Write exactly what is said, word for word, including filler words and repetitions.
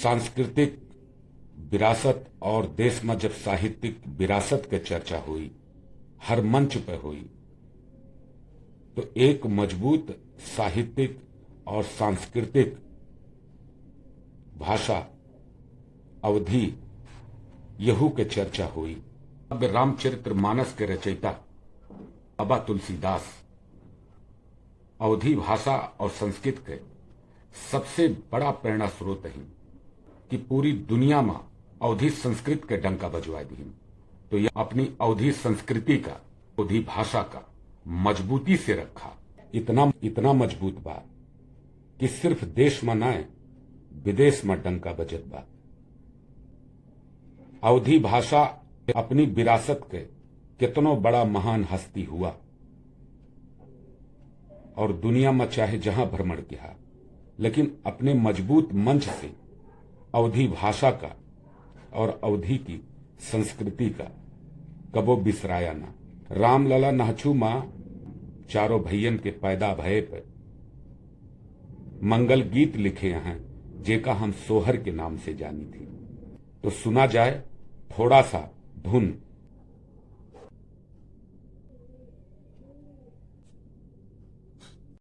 सांस्कृतिक विरासत और देश में जब साहित्यिक विरासत के चर्चा हुई, हर मंच पे हुई, तो एक मजबूत साहित्यिक और सांस्कृतिक भाषा अवधी यहू के चर्चा हुई। अब रामचरित्र मानस के रचयिता बाबा तुलसीदास अवधी भाषा और संस्कृत के सबसे बड़ा प्रेरणा स्रोत हैं कि पूरी दुनिया में अवधी संस्कृत के डंका बजवा दीन। तो ये अपनी अवधी संस्कृति का, अवधी भाषा का मजबूती से रखा। इतना, इतना मजबूत बा कि सिर्फ देश में ना, विदेश में डंका बजत बा। अवधी भाषा अपनी विरासत के कितनो बड़ा महान हस्ती हुआ और दुनिया में चाहे जहां भ्रमण किया, लेकिन अपने मजबूत मंच से अवधी भाषा का और अवधी की संस्कृति का कबो बिसराया ना। रामलला नहछू माँ चारों भैयन के पैदा भये पे मंगल गीत लिखे हैं, जेका हम सोहर के नाम से जानी थी। तो सुना जाए थोड़ा सा धुन